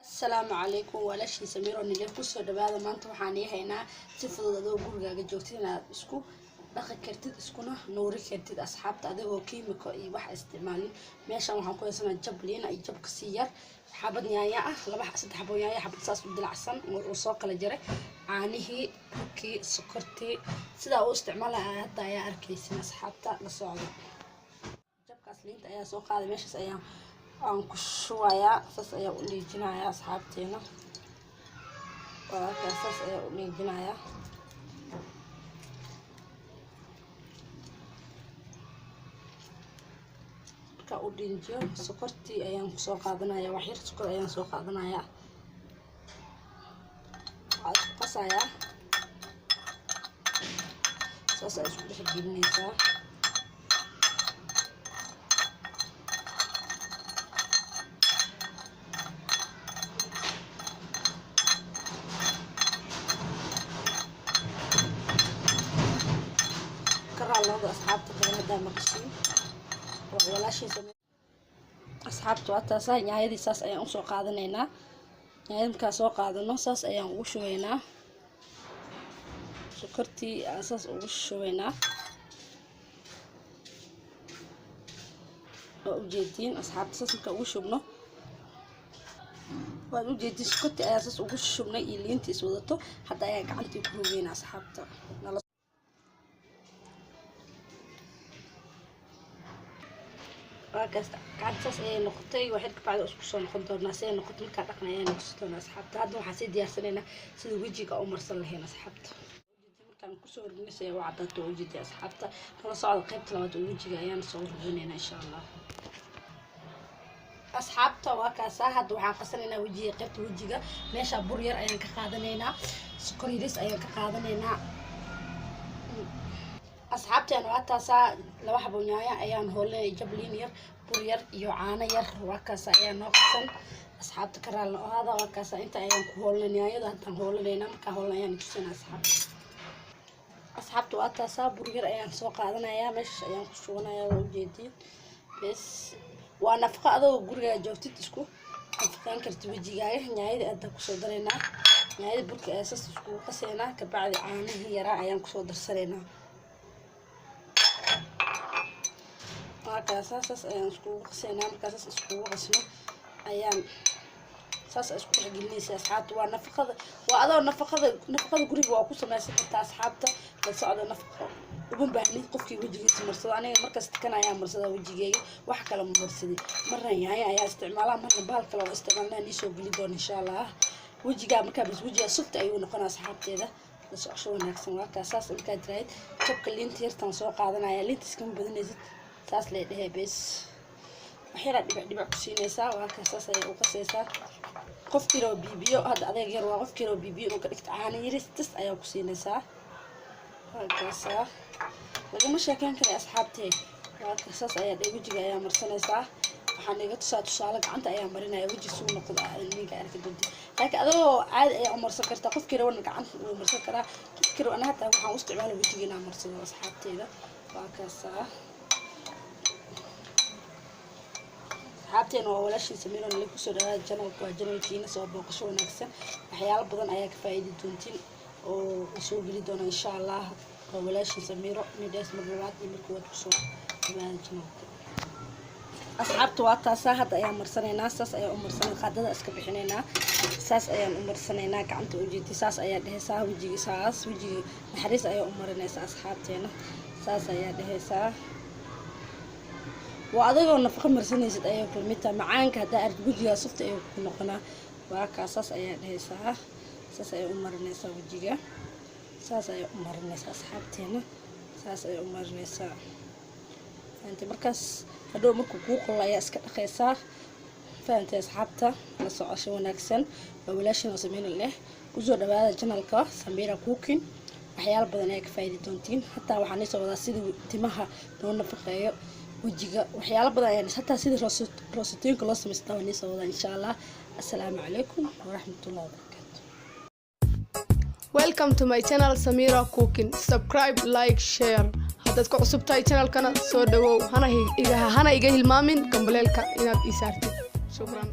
Asalaamu calaykum, walaashii Samiiro nile. Kusoo dhawaada. Maanta waxaan ii haynaa si fudud adoo gurigaaga joogtid inaad isku dhaqi kartid, iskuna nuuri kartid, asxaabta, adigoo kiimiko iyo wax isticmaalin. Meeshan waxaan ku haysanaa jab liina iyo jab kasii yar, xabad yaanya ah, laba saddex xabo yaanya, xabad saas u dilacsan oo soo kala jaray, caanihii, burkii, sokortii. Sidaa u isticmaalaya hadda ayaa arkaysin, asxaabta, la socda. Jabkaas liinta ayaa soo qaaday, meeshaas ayaa aan ku shubayaa, saas ayaa u dhiijinayaa, asxaabteena. Walaalkaas saas ayaa u dhiijinayaa. Markaa u dhiijiyo, sokortii ayaan kusoo qaadanaya. Wax yar sokor ayaan soo qaadanayaa, waxaa isku qasayaa, saas ayaa isku dhex gelinaysaa. Karaalooda, asxaabta badan, haddaa maqashiin, waa walaashiisa. Asxaabta, waa taasaa nyaayadii, saas ayaan usoo qaadanaynaa. Nyaayada markaa soo qaadano, saas ayaan ugu shubaynaa sokortii, aan saas ugu shubaynaa. Waa ujeediin, asxaabta, saas markaa ugu shubno, waad ujeediin, sokortii ayaa saas ugu shubnay iyo liintii is wadato. Hadda ayaa gacantii ku rogeynaa, asxaabta. Waakaas gacanta saas ayay noqotay. Waxay ka bacdi isku soo noqon doonaa si ay noqoto markaa dhaqan ayay noqon doonaa, asxaabta. Hadda waxaan sii diyaarsanaynaa sida wejiga u marsan lahayn, asxaabta. Markaan kusoo horgeynaysa ayaa u cadaato ujeedii. Asxaabta, nala socda, qaybta labaad oo wejiga ayaan soo horgeynaynaa, insha Allah. Asxaabta, waa kaasaa. Hadda waxaan qasanaynaa wejiga, qaybta wejiga. Meesha bur yar ayaan ka qaadanaynaa, sokor yaris ayaan ka qaadanaynaa. Asxaabteen, waa taasaa. Laba xabo nyaanya ayaan hoolinay, jabliin yar, bur yar iyo caano yar. Waa kaasa ayaa noo qasan, asxaabta, ka raalna ohaada. Waa kaasa, inta ayaan ku hoolinay nyaanyada. Haddaan hoolinayna, markaa hoolin ayaan tusina, asxaabta. Asxaabta, waa taasaa. Bur yar ayaan soo qaadanayaa, meesha ayaan ku shubanayaa. Waa ujeediin bes, waa nafaqo adoo gurigaa joogtid isku nafaqeyn kartid wejigaaga. Nyaanyada aadaan kusoo daraynaa, nyaanyada burka ayaa saas iskugu qasaynaa. Kabacdi caanihii yaraa ayaan kusoo darsanaynaa. Markaasa saas ayaan iskugu qasaynaa. Markaa saas iskugu qasno ayaan saas isku dhex gelinaysa, asxaabta. Waa nafaqada, waa adoo nafaqada guriga waa ku samaysan kartaa, asxaabta, la socda. Nafaqo uma baahnid qofkii wejigiisa marsado. Aniga markasta kan ayaa marsadaa wejigeyga, wax kale ma marsaday. Marna yaanya ayaa isticmaalaa, marna bahal kale oo isticmaalnaa niisoo geli doona, insha Allah. Wejigaa markaa bas wejigaa sufta ayuu noqonaa, asxaabteeda, la socosho wanaagsan. Waa kaa saas markaa tirahayd, jabka liinta yartaan soo qaadanaya. Liinta iskama badanaysid, saas lay dhehee bes, waxyaraa dhibic dhibic ku siinaysaa. Waa kaa saas ayay u qasaysaa. Qofkii rabo bibiyo, hadda adeeg yar waa, qofkii rabo bibiyo inuu ka dhigto, caano yaris tas ayaa ku siinaysaa. Waa kaasaa, lagama sheekeyn karay, asxaabtee. Waa kaa saas ayaa dhe, wejiga ayaa marsanaysaa. Waxaan iga tusaa tusaale, gacanta ayaa marinaya, weji suu noqdo ninka arki doonta. Laakiin adagoo caadi ayaa u marsan kartaa, qofkii rabana gacanta wuu marsan karaa, qofkii rabo. Ana hataa waxaan u isticmaala wejiga inaan marsado, asxaabteeda. Waa kaasaa, asxaabteena, waa walaashiin Samiiro nala. Kusoo dhawaada channelka, waa channelkiina, soo booqasho wanaagsan. Waxyaalo badan ayaa ka faa'iidi doontiin oo soo geli doona, insha Allah. Waa walaashiin Samiiro midhaas. Mar labaad iyo mar koowaad kusoo dhawaada channelka, asxaabta. Waa taasaa, hadda ayaan marsanaynaa, saas ayaan u marsanay. Qaadada iska bixinaynaa, saas ayaan u marsanaynaa gacanta. Ujeedi, saas ayaa dhehaysaa wejiga, saas wejiga naxariis ayaa u marinaysaa, asxaabteena. Saas ayaa dhehaysaa. Waa adagoo nafaqo marsanaysid ayay kula mid tahay. Macaanka haddaa aragtid, wejigaa sufta ayuu ku noqonaa. Waa kaa, saas ayaa dhehaysaa, saas ayaa u marinaysaa wejiga, saas ayaa u marinaysaa, asxaabteena, saas ayaa u marinaysaa. Fahantay? Markaas hadhow markuu kuu qolo ayaa iska dhaqaysaa. Fahantay, asxaabta? La socosho wanaagsan. Waa walaashin oo sameyna leh. Kusoo dhawaada channelka Samira Cooking. Waxyaalo badan ayaa ka faa'iidi doontiin. Hataa waxaan isoo wadaa sidii timaha loo nafaqeeyo, wejiga, waxyaalo badan ayaan, hataa sidii roosatooyinka loo samaysta waan isoo wadaa, insha Allah. Assalaamu calaykum waraxmatullahi wabarakaatu. Welcome to my channel, Samira Cooking. Subscribe, like, share. Haddaad ku cusub tahay channelkana, soo dhawow. Hana iga hilmaamin gambaleelka inaad ii saartid. Shukran.